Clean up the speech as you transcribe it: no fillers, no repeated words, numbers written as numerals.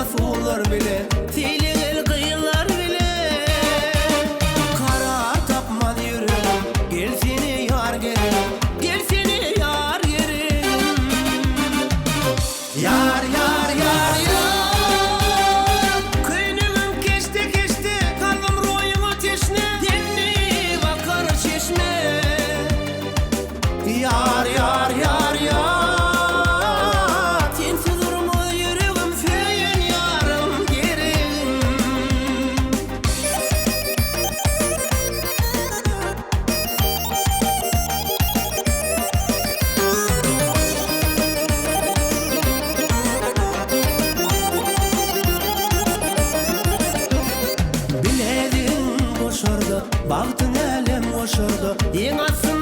Rasullar bile, Seýle gel gyzlar bile. Karar tapmaz ýüregim, Gelsene ýar geregim, Gelsene ýar geregim. Ýar, ýar, ýar, ýar. Köýnegim keşde-keşde, Kalbym roýuňa teşne, Tenli bakar çeşme. Ýar, ýar, ýar, ýar. Sensiz urmaz ýüregim, Söýen ýarym geregim. Bilezigiň goşarda, Bagtyň älem goşarda, Ýeň astynda.